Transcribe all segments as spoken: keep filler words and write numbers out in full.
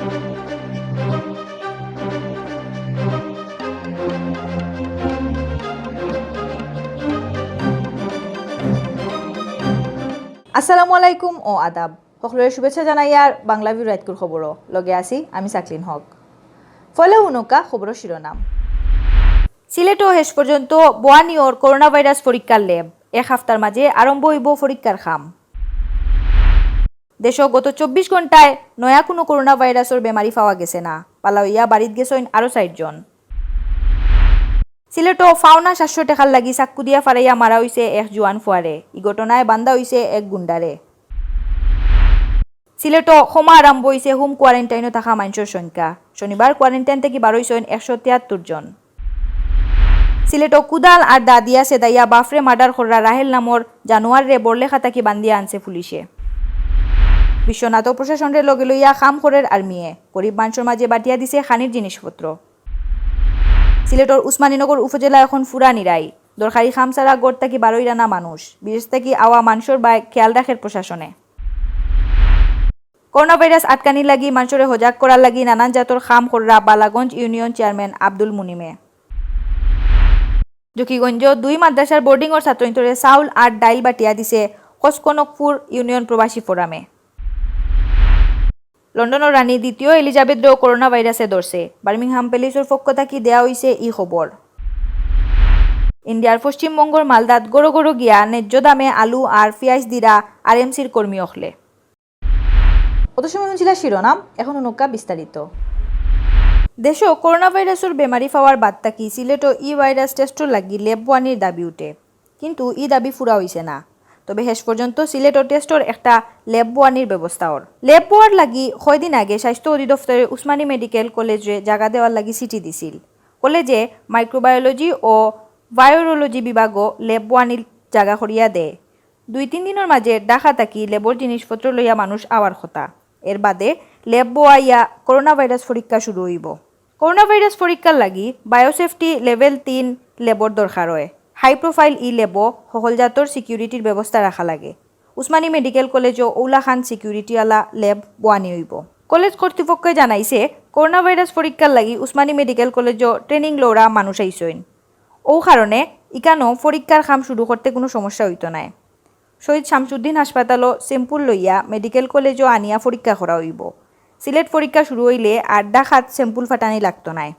আসসালামু আলাইকুম ও আদাব। সকলরে শুভেচ্ছা জানাইয়ার বাংলা ভিউ রাইতকুর খবরও। লগে আছি আমি সাকলিন হক। পয়লা হুনউক্কা খবরর শিরোনাম। সিলেটো শেষ পর্যন্ত বোয়ানিওর করোনা ভাইরাস পরীক্ষার ল্যাব। এক হাপ্তার মাঝে আরম্ভ অইবো পরীক্ষার কাম। দেশো গত চব্বিশ ঘন্টায় নয়া কুনু করোনা ভাইরাসর বেমারি পাওয়া গেছে না। বালা অইয়া বাড়িত গেছইন আরো চাইরজন। সিলেটো ফাওনা সাতশো টেকার লাগি চাক্কু দিয়া ফারাইয়া মারা অইছে এক জুয়ান ফুয়ারে। ই ঘটনায় বান্দা অইছে এক গুন্ডারে। সিলেটো কমা আরম্ভ অইছে হোম কোয়ারেন্টাইনো থাকা মানষর সংখ্যা। শনিবার কোয়ারেন্টাইন থাকি বারইছইন একশো তিয়াত্তর জন। সিলেটো কুদাল আর দা দিয়া সেদাইয়া বাফরে মার্ডার কররা রাহেল নামর জানোয়াররে বড়লেখা থাকি বান্দিয়া আনছে পুলিশে। বিশ্বনাথও প্রশাসনরে লগে লইয়া কাম করের আর্মিয়ে। গরিব মানষর মাঝে বাটিয়া দিছে খানির জিনিসপত্র। সিলেটর উসমানীনগর উপজেলা এখন ফুরা নিরাই। দরকারি কাম ছাড়া ঘর থাকি বারইরা না মানুষ। বিদেশ থাকি আওয়া মানষর বায় খেয়াল রাখের প্রশাসনে। করোনা ভাইরাস আটকানির লাগি মানষরে হজাগ করার লাগি নানান জাতর কাম কররা বালাগঞ্জ ইউনিয়ন চেয়ারম্যান আব্দুল মুনিমে। জকিগঞ্জ দুই মাদ্রাসার বোর্ডিংর ছাত্রইন্তরে চাউল আর ডাইল বাটিয়া দিছে কসকনকপুর ইউনিয়ন প্রবাসী ফোরামে। লন্ডনর রানী দ্বিতীয় এলিজাবেথরেও করোনা ভাইরাসে ধরছে। বার্মিংহাম প্যালেসর পক্ষ থাকি দেয়া অইছে ই খবর। ইন্ডিয়ার পশ্চিমবঙ্গর মালদাত গরো গরো গিয়া ন্যায্য দামে আলু আর পিয়াজ দিরা আরএমসির কর্মী অকলে। অত সময় হুনছিলা শিরোনাম, এখন হুনউক্কা বিস্তারিত। দেশো করোনা ভাইরাসর বেমারি পাওয়ার বাদ থাকি সিলেটো ই ভাইরাস টেস্টর লাগি ল্যাব বোয়ানির দাবি উঠে, কিন্তু ই দাবি পুরা অইছে না। তবে শেষ পর্যন্ত সিলেটো টেস্টর একটা ল্যাব বোয়ানির ব্যবস্থা অর। ল্যাব বোয়ার লাগি কয়দিন আগে স্বাস্থ্য অধিদপ্তরে উসমানী মেডিকেল কলেজরে জাগা দেওয়ার লাগি চিঠি দিছিল। কলেজে মাইক্রোবায়োলজি ও ভাইরোলজি বিভাগও ল্যাব বোয়ানির জাগা করিয়া দেয়। দুই তিন দিনর মাঝে ঢাকা থাকি ল্যাবর জিনিসপত্র লইয়া মানুষ আওয়ার কথা। এর বাদে ল্যাব বোয়াইয়া করোনা ভাইরাস পরীক্ষা শুরু অইবো। করোনা ভাইরাস পরীক্ষার লাগি বায়োসেফটি লেভেল তিন ল্যাবর দরকার অয়। হাই প্রোফাইল ই ল্যাবো হকল জাতর সিকিউরিটির ব্যবস্থা রাখা লাগে। উসমানী মেডিকেল কলেজও অউলাখান সিকিউরিটিআলা ল্যাব বোয়ানি অইবো। কলেজ কর্তৃপক্ষে জানাইছে, করোনা ভাইরাস পরীক্ষার লাগি উসমানী মেডিকেল কলেজও ট্রেনিং লওরা মানুষ আইছইন। অউ কারণে ইকানো পরীক্ষার কাম শুরু করতে কুনু সমস্যা অইতো নায়। শহীদ শামসুদ্দিন হাসপাতালও স্যাম্পল লইয়া মেডিকেল কলেজও আনিয়া পরীক্ষা করা অইবো। সিলেট পরীক্ষা শুরু অইলে আর ঢাকাত স্যাম্পল ফাটানি লাগতো নায়।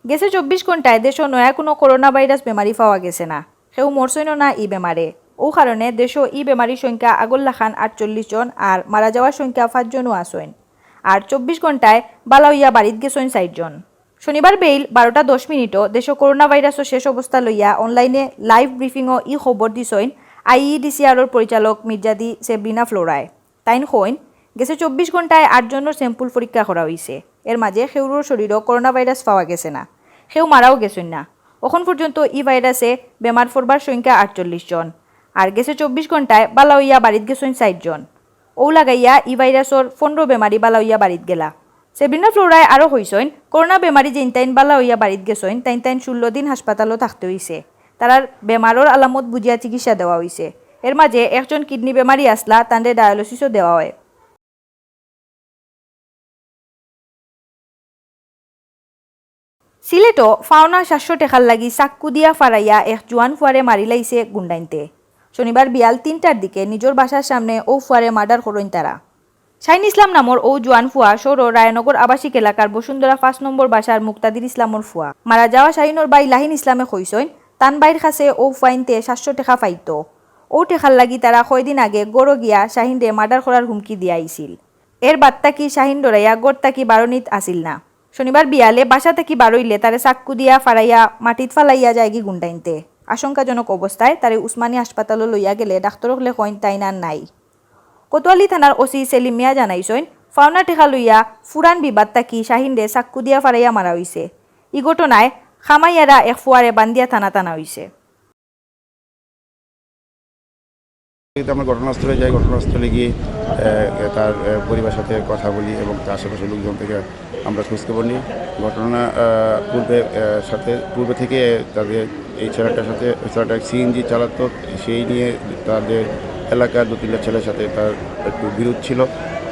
গেছে চব্বিশ ঘন্টায় দেশো নয়া কুনু করোনা ভাইরাস বেমারি পাওয়া গেছে না। কেউ মরছইনও না ই বেমারে। অউ কারণে দেশো ই বেমারির সংখ্যা আগর লাখান আটচল্লিশ জন আর মারা যাওয়ার সংখ্যা পাঁচজনও আছইন। আর চব্বিশ ঘন্টায় বালা অইয়া বাড়িত গেছইন চাইরজন। শনিবার বেইল বারোটা দশ মিনিটও দেশো করোনা ভাইরাসর শেষ অবস্থা লইয়া অনলাইনে লাইভ ব্রিফিংও ই খবর দিছইন আইইডিসিআরর পরিচালক মির্জাদি সেব্রিনা ফ্লোরায়। তাইন কইন, গেছে চব্বিশ ঘন্টায় আটজনর স্যাম্পল পরীক্ষা করা অইছে। এর মাঝে কেউরর শরীরও করোনা ভাইরাস পাওয়া গেছে না, কেউ মারাও গেছইন না। অখন পর্যন্ত ই ভাইরাসে বেমার পড়বার সংখ্যা আটচল্লিশ জন। আর গেছে চব্বিশ ঘন্টায় বালা অইয়া বাড়িত গেছইন চাইরজন। অউ লাগাইয়া ই ভাইরাসর পনরো বেমারি বালা অইয়া বাড়িত গেলা। সেব্রিনা ফ্লোরায় আরও কইছইন, করোনা বেমারি যেইন তাইন বালা অইয়া বাড়িত গেছইন, তাইন তাইন ষোলো দিন হাসপাতালও থাকতে অইছে। তারার বেমারর আলামত বুঝিয়া চিকিৎসা দেওয়া অইছে। এর মাঝে একজন কিডনি বেমারি আছলা, তানরে ডায়ালিসিসও দেওয়া অয়। সিলেটো ফাওনা সাতশো টেকার লাগি চাক্কু দিয়া ফারাইয়া এক জুয়ান ফুয়ারে মারিলাইছে গুন্ডাইন্তে। শনিবার বিয়াল তিনটার দিকে নিজর বাসার সামনে অউ ফুয়ারে মার্ডার করইন তারা। শাহিন ইসলাম নামর অউ জুয়ান ফুয়া শহরর রায়নগর আবাসিক এলাকার বসুন্ধরা পাঁচ নম্বর বাসার মুক্তাদির ইসলামর ফুয়া। মারা যাওয়া শাহিনর ভাই লাহিন ইসলামে কইছইন, তান ভাইর কাছে অউ ফুয়াইন্তে সাতশো টেকা পাইতো। অউ টেকার লাগি তারা কয়দিন আগে ঘরো গিয়া শাহিনরে মার্ডার করার হুমকি দিয়া আইছিল। এর বাদ থাকি শাহিন ডরাইয়া ঘর থাকি বারনিত আছিল না। শনিবার বিয়ালে বাসা থাকি বারইলে তারে চাক্কু দিয়া ফারাইয়া মাটিত ফালাইয়া যায়গি গুন্ডাইন্তে। আশঙ্কাজনক অবস্থায় তারে উসমানী হাসপাতালো লইয়া গেলে ডাক্তর অকলে কইন তাইন আর নাই। কোতোয়ালি থানার ওসি সেলিম মিয়া জানাইছইন, ফাওনা টেকা লইয়া ফুরান বিবাদ থাকি শাহিনরে চাক্কু দিয়া ফারাইয়া মারা অইছে। ই ঘটনায় কামাইয়ারা এক ফুয়ারে বান্দিয়া থানাত আনা অইছে। আমরা ঘটনাস্থলে যাই, ঘটনাস্থলে গিয়ে, আহ, তার, আহ, পরিবারের সাথে কথা বলি এবং তার আশেপাশের লোকজন থেকে আমরা খোঁজখবর নিই। ঘটনা, আহ, পূর্বে, আহ, সাথে, পূর্বে থেকে তাদের এই ছেলেটার সাথে, ছেলেটা সিএনজি চালাতো, সেই নিয়ে তাদের এলাকার দু তিনটা ছেলের সাথে তার একটু বিরোধ ছিল।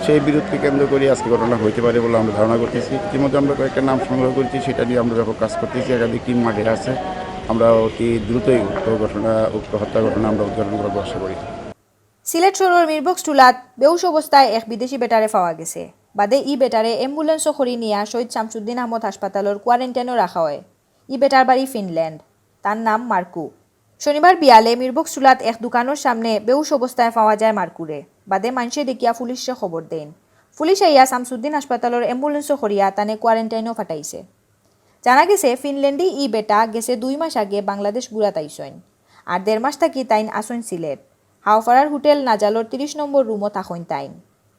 সেই বিরোধকে কেন্দ্র করে আজকে ঘটনা হইতে পারে বলে আমরা ধারণা করতেছি। ইতিমধ্যে আমরা কয়েকটা নাম সংগ্রহ করেছি, সেটা নিয়ে আমরা ব্যাপক কাজ করতেছি। একাধিক টিম মাঠে আছে। আমরা অতি দ্রুতই উক্ত ঘটনা, উক্ত হত্যা ঘটনা আমরা উদ্ঘাটন করবো আশা করি। সিলেট শহরর মিরবক্স টুলাত বেহুশ অবস্থায় এক বিদেশি বেটারে পাওয়া গেছে। বাদে ই বেটারে অ্যাম্বুলেন্সো করি নিয়া শহীদ শামসুদ্দিন আহমদ হাসপাতালর কোয়ারেন্টাইনো রাখা অয়। ই বেটার বাড়ি ফিনল্যান্ড। তার নাম মার্কু। শনিবার বিয়ালে মিরবক্স টুলাত এক দোকানর সামনে বেহুশ অবস্থায় পাওয়া যায় মার্কুরে। বাদে মানষে দেখিয়া পুলিশরে খবর দেইন। পুলিশ আইয়া শামসুদ্দিন হাসপাতালর অ্যাম্বুলেন্সো করিয়া তানে কোয়ারেন্টাইনো ফাটাইছে। জানা গেছে, ফিনল্যান্ডি ই বেটা গেছে দুই মাস আগে বাংলাদেশ ঘুরাত আইছইন। আর দেড় মাস থাকি তাইন আছইন সিলেট। হাওপাড়ার হোটেল নাজালর তিরিশ নম্বর রুমো থাকইন তাইন।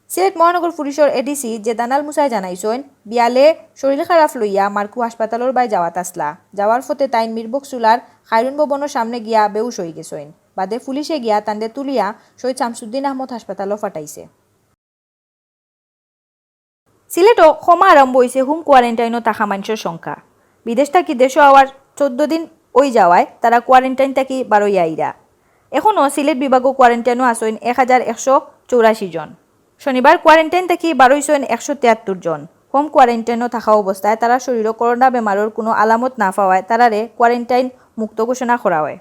সিলেট মহানগর পুলিশর এডিসি জেদান আল মুসায় জানাইছইন, বিয়ালে শরীর খারাপ লইয়া মার্কু হাসপাতালর বায় যাওয়াত আছলা। যাওয়ার পথে তাইন মিরবক্স টুলার খায়রুন ভবনর সামনে গিয়া বেহুশ অইগেছইন। বাদে পুলিশে গিয়া তানরে তুলিয়া শহীদ শামসুদ্দিন আহমদ হাসপাতালো ফাটাইছে। সিলেটো কমা আরম্ভ অইছে হোম কোয়ারেন্টাইনো থাকা মানষর সংখ্যা। বিদেশ থাকি দেশো আওয়ার চৌদ্দ দিন অইযাওয়ায় তারা কোয়ারেন্টাইন থাকি বারইয়া আইরা। এখনো সিলেট বিভাগো কোয়ারেন্টাইনো আছইন এক হাজার একশো চৌরাশি জন। শনিবার কোয়ারেন্টাইন থাকি বারইছইন একশো তিয়াত্তর জন। হোম কোয়ারেন্টাইনো থাকা অবস্থায় তারার শরীরো করোনা বেমারর কুনু আলামত না পাওয়ায় তারারে কোয়ারেন্টাইন মুক্ত ঘোষণা করা অয়।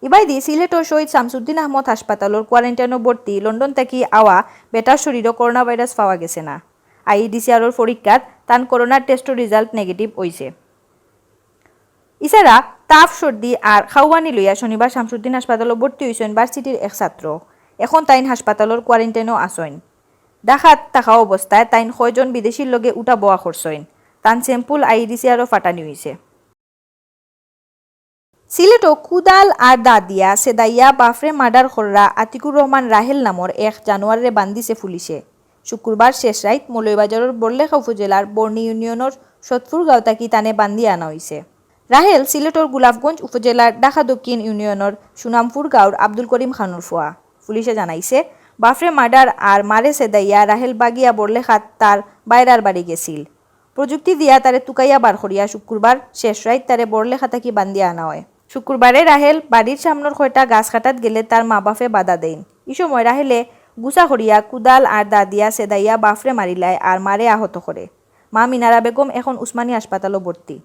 ইবায়দি সিলেটর শহীদ শামসুদ্দিন আহমদ হাসপাতালর কোয়ারেন্টাইনো ভর্তি লন্ডন থাকি আওয়া বেটার শরীরো করোনা ভাইরাস পাওয়া গেছে না। আইইডিসিআরর পরীক্ষাত তান করোনার টেস্টর রিজাল্ট নেগেটিভ অইছে। ইছাড়া তাপ, সর্দি আর খাওয়ানি লইয়া শনিবার শামসুদ্দিন হাসপাতালো ভর্তি অইছইন ভার্সিটির এক ছাত্র। এখন তাইন হাসপাতালর কোয়ারেন্টাইনো আছইন। ঢাকাত থাকা অবস্থায় তাইন কয়জন বিদেশির লগে উঠা বওয়া করছইন। তান স্যাম্পল আইইডিসিআরো ফাটানি অইছে। সিলেটো কুদাল আর দা দিয়া সেদাইয়া বাফরে মার্ডার কররা আতিকুর রহমান রাহেল নামর এক জানোয়াররে বান্ধিছে পুলিশে। শুক্রবার শেষ রাইত মৌলভীবাজারর বড়লেখা উপজেলার বর্ণি ইউনিয়নর সতপুর গাঁও থাকি তানে বান্ধিয়া আনা অইছে। রাহেল সিলেটর গোলাপগঞ্জ উপজেলার ঢাকা দক্ষিণ ইউনিয়নর সুনামপুর গাঁওর আব্দুল করিম খানর ফুয়া। পুলিশে জানাইছে, বাফরে মার্ডার আর মারে সেদাইয়া রাহেল বাগিয়া বড়লেখাত তার বাইরার বাড়ি গেছিল। প্রযুক্তি দিয়া তারে তুকাইয়া বার করিয়া শুক্রবার শেষ রাইত তারে বড়লেখা থাকি বান্ধিয়া আনা অয়। শুক্রবারে রাহেল বাড়ির সামনর কয়টা গাছ কাটাত গেলে তার মা বাফে বাধা দেইন। ই সময় রাহেলে গুছা করিয়া কুদাল আর দা দিয়া সেদাইয়া বাফরে মারিলায় আর মারে আহত করে। মা মিনারা বেগম এখন উসমানী হাসপাতালো ভর্তি।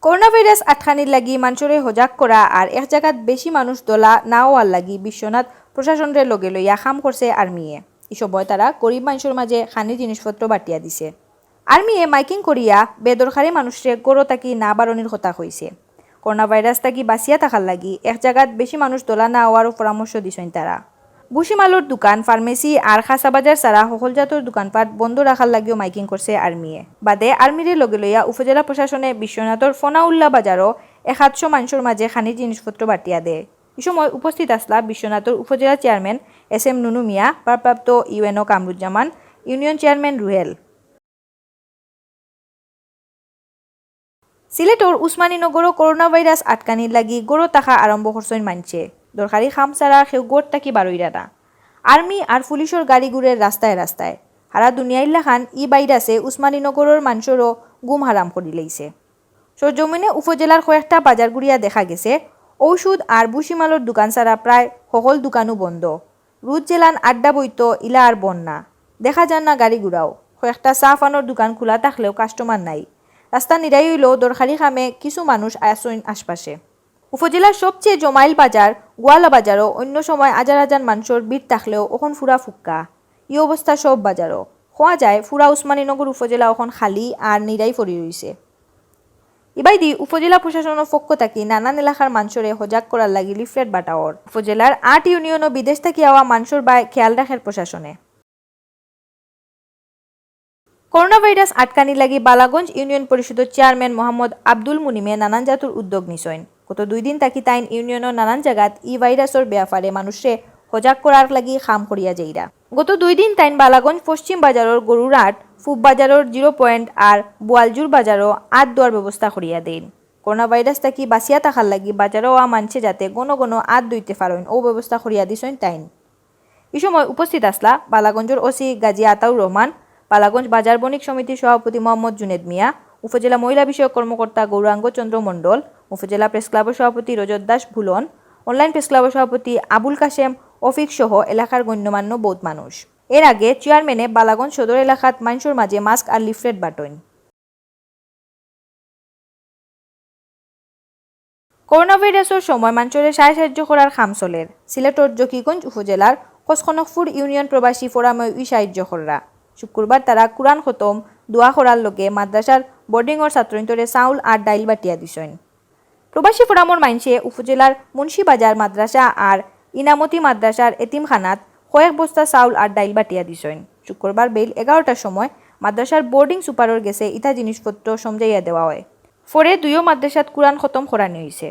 করোনা ভাইরাস আটকানির লাগি মানষরে হজাগ করা আর এক জাগাত বেশি মানুষ দলা না অওয়ার লাগি বিশ্বনাথ প্রশাসনরে লগে লইয়া কাম করছে আর্মিয়ে। ই সময় তারা গরিব মানষর মাঝে খানির জিনিসপত্র বাটিয়া দিছে। আর্মিয়ে মাইকিং করিয়া বেদরকারি মানুষরে ঘরো থাকি না বারনির কথা কইছে। করোনা ভাইরাস থাকি বাঁচিয়া থাকার লাগি এক জাগাত বেশি মানুষ দলা না অওয়ারও পরামর্শ দিছইন তারা। ভুসিমালর দোকান, ফার্মেসি আর খাসা বাজার ছাড়া হকল জাতর দোকানপাট বন্ধ রাখার লাগিও মাইকিং করছে আর্মিয়ে। বাদে আর্মিরে লগে লইয়া উপজেলা প্রশাসনে বিশ্বনাথর ফনাউল্লা বাজারও এক আটশো মানষর মাঝে খানির জিনিসপত্র বাটিয়া দেয়। ই সময় উপস্থিত আছলা বিশ্বনাথর উপজেলা চেয়ারম্যান এস এম নুনু মিয়া, ভারপ্রাপ্ত ইউএনও কামরুজ্জামান, ইউনিয়ন চেয়ারম্যান রুহেল। সিলেটর উসমানীনগরও করোনা ভাইরাস আটকানির লাগি ঘরো থাকা আরম্ভ করছইন মানষে। দরকারি কাম ছাড়া কেউ ঘর থাকি বারইরা না। আর্মি আর পুলিশর গাড়ি ঘুরের রাস্তায় রাস্তায়। হারা দুনিয়াইর লাখান ই ভাইরাসে উসমানীনগরর মানষরও ঘুম হারাম করিলাইছে। সরজমিনে উপজেলার কয়েকটা বাজার ঘুরিয়া দেখা গেছে, ঔষধ আর ভুসিমালর দোকান ছাড়া প্রায় হকল দোকানও বন্ধ। রুদ যেলান আড্ডা বইতো ইলা আর বন না। দেখা যার না গাড়ি ঘুরাও। কয়েকটা চা পানর দোকান খোলা থাকলেও কাস্টমার নাই। রাস্তা নিরাই অইলেও দরকারি কামে কিছু মানুষ আছইন আশপাশে। উপজেলার সবচেয়ে জমাইল বাজার গোয়ালা বাজারও অইন্য সময় হাজার হাজার মানষর ভিড় থাকলেও অখন ফুরা ফুক্কা। ই অবস্থা সব বাজারও। কওয়া যায় ফুরা উসমানীনগর উপজেলা অখন খালি আর নিরাই পড়ি রইছে। ইবায়দি উপজেলা প্রশাসনর পক্ষ থাকি নানান এলাকার মানষরে হজাগ করার লাগি লিফলেট বাটা অর। উপজেলার আট ইউনিয়নও বিদেশ থাকি আওয়া মানষর বায় খেয়াল রাখের প্রশাসনে। করোনা ভাইরাস আটকানির লাগি বালাগঞ্জ ইউনিয়ন পরিষদর চেয়ারম্যান মোহাম্মদ আব্দুল মুনিমে নানান জাতর উদ্যোগ নিছইন। গত দুই দিন থাকি তাইন ইউনিয়নর নানান জাগাত ই ভাইরাসর ব্যাপারে মানষরে হজাগ করার লাগি কাম করিয়া যাইরা। গত দুই দিন তাইন বালাগঞ্জ পশ্চিম বাজারর গরুরহাট, পূব বাজারর জিরো পয়েন্ট আর বোয়ালজুর বাজারও আত ধোয়ার ব্যবস্থা করিয়া দেইন। করোনা ভাইরাস থাকি বাঁচিয়া থাকার লাগি বাজারো আওয়া মানষে যাতে ঘন ঘন আত ধুইতে পারইন, অউ ব্যবস্থা করিয়া দিছইন তাইন। ই সময় উপস্থিত আছলা বালাগঞ্জর ওসি গাজী আতাউর রহমান, বালাগঞ্জ বাজার বণিক সমিতির সভাপতি মোহাম্মদ জুনেদ মিয়া, উপজেলা মহিলা বিষয়ক কর্মকর্তা গৌরাঙ্গ চন্দ্র মণ্ডল, উপজেলা প্রেস ক্লাবর সভাপতি রজত দাস ভুলন, অনলাইন প্রেস ক্লাবর সভাপতি আবুল কাশেম অফিক সহ এলাকার গণ্যমান্য বউত মানুষ। এর আগে চেয়ারম্যানে বালাগঞ্জ সদর এলাকাত মানষর মাঝে মাস্ক আর লিফলেট বাটইন। করোনা ভাইরাসর সময় মানষরে সাহায্য করার কাম চলের। সিলেটর জকিগঞ্জ উপজেলার কসকনকপুর ইউনিয়ন প্রবাসী ফোরামে ই সাহায্য কররা। শুক্রবার তারা কুরআন খতম, দোয়া করার লগে মাদ্রাসার বোর্ডিংর ছাত্রইন্তরে চাউল আর ডাইল বাটিয়া দিছইন। প্রবাসী ফোরামর মানষে উপজেলার মুন্সিবাজার মাদ্রাসা আর ইনামতি মাদ্রাসার এতিমখানাত কয়েক বস্তা চাউল আর ডাইল বাটিয়া দিছইন। শুক্রবার বেইল এগারোটার সময় মাদ্রাসার বোর্ডিং সুপারর গেছে ইতা জিনিসপত্র সমজাইয়া দেওয়া অয়। পরে দুইও মাদ্রাসাত কুরআন খতম করানি অইছে।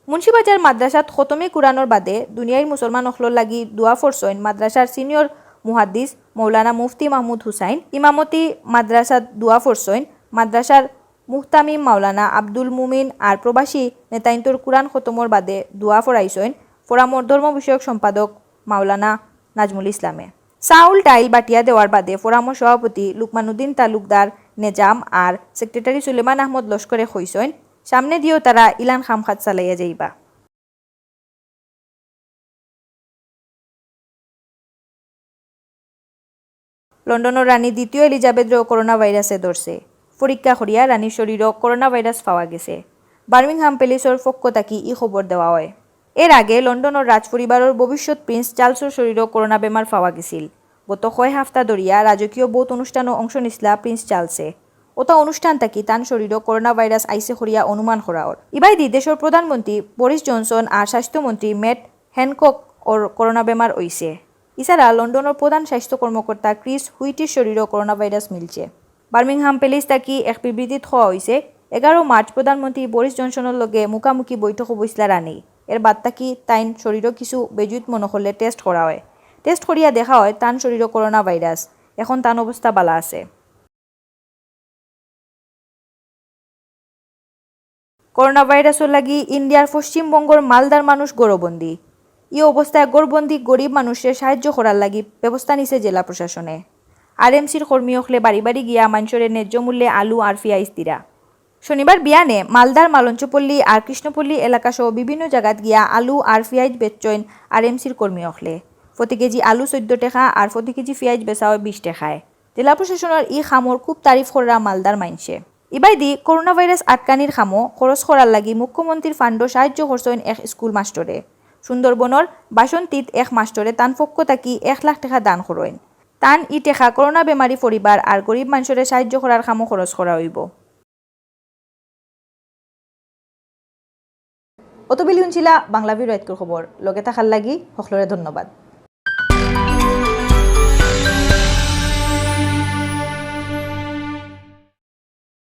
মুন্সিবাজার মাদ্রাসাত খতমে কুরআনর বাদে দুনিয়ার মুসলমান অকলর লাগি দোয়া পড়ছইন মাদ্রাসার সিনিয়র মুহাদ্দিস মৌলানা মুফতি মাহমুদ হুসাইন, ইমামতি মাদ্রাসাত দোয়া পড়ছইন মাদ্রাসার মুহতামিম মাওলানা আব্দুল মুমিন আর প্রবাসী নেতাইন্তর কুরআন খতমর বাদে দোয়া পড়াইছইন ফোরামর ধর্ম বিষয়ক সম্পাদক মাওলানা নাজমুল ইসলামে। চাউল ডাইল বাটিয়া দেওয়ার বাদে ফোরামর সভাপতি লুকমানুদ্দিন তালুকদার নেজাম আর সেক্রেটারি সুলেমান আহমদ লস্করে কইছইন, সামনেদিও তারা ইলান কামকাজ চালাইয়া যাইবা। লন্ডনর রানী দ্বিতীয় এলিজাবেথরেও করোনা ভাইরাসে ধরছে। পরীক্ষা করিয়া রানীর শরীরও করোনা ভাইরাস পাওয়া গেছে। বার্মিংহাম প্যালেসর পক্ষ থাকি ই খবর দেওয়া অয়। এর আগে লন্ডনর রাজপরিবারর ভবিষ্যৎ প্রিন্স চার্লসর শরীরও করোনা বেমার পাওয়া গেছিল। গত কয় হাপ্তা ধরিয়া রাজকীয় বউত অনুষ্ঠানো অংশ নিছলা প্রিন্স চার্লসে। অতা অনুষ্ঠান থাকি তান শরীরও করোনা ভাইরাস আইছে করিয়া অনুমান করা অর। ইবায়দি দেশর প্রধানমন্ত্রী বরিস জনসন আর স্বাস্থ্যমন্ত্রী ম্যাট হ্যানককর করোনা বেমার অইছে। ইছাড়া লন্ডনর প্রধান স্বাস্থ্য কর্মকর্তা ক্রিস হুইটির শরীরও করোনা ভাইরাস মিলছে। বার্মিংহাম প্যালেস থাকি এক বিবৃতিত কওয়া অইছে, এগারো মার্চ প্রধানমন্ত্রী বরিস জনসনর লগে মুখামুখি বৈঠকো বইছলা রানী। এর বাদ থাকি তাইন শরীরও কিছু বেজুইত মনো করলে টেস্ট করা অয়। টেস্ট করিয়া দেখা অয় তান শরীরও করোনা ভাইরাস। এখন তান অবস্থা বালা আছে। করোনা ভাইরাসর লাগি ইন্ডিয়ার পশ্চিমবঙ্গর মালদার মানুষ ঘরবন্দি। ই অবস্থায় ঘরবন্দি গরিব মানুষরে সাহায্য করার লাগি ব্যবস্থা নিছে জেলা প্রশাসনে। আরএমসির কর্মী অকলে বাড়ি বাড়ি গিয়া মানষরে ন্যায্য মূল্যে আলু আর পিয়াইজ দিরা। শনিবার বিয়ানে মালদার মালঞ্চপল্লী আর কৃষ্ণপল্লী এলাকা সহ বিভিন্ন জাগাত গিয়া আলু আর পিয়াইজ বেচছইন আরএমসির কর্মী অকলে। প্রতি কেজি আলু চৈদ্দ টেকা আর প্রতি কেজি পিয়াইজ বেচা অয় বিশ টেকায়। জেলা প্রশাসনর ই কামর খুব তারিফ কররা মালদার মানষে। ইবায়দি করোনা ভাইরাস আটকানির কামো খরচ করার লাগি মুখ্যমন্ত্রীর ফান্ডো সাহায্য করছইন এক স্কুল মাস্টরে। সুন্দরবনর বাসন্তীত এক মাস্টরে তান পক্ষ থাকি এক লাখ টেকা দান করইন। তান ই টেকা করোনা বেমারি পরিবার আর গরিব মানষরে সাহায্য করার কামো খরচ করা অইবো। অতবেলি হুনছিলা বাংলা ভিউ রাইতকুর খবর। লগে থাকার লাগি হকলরে ধন্যবাদ।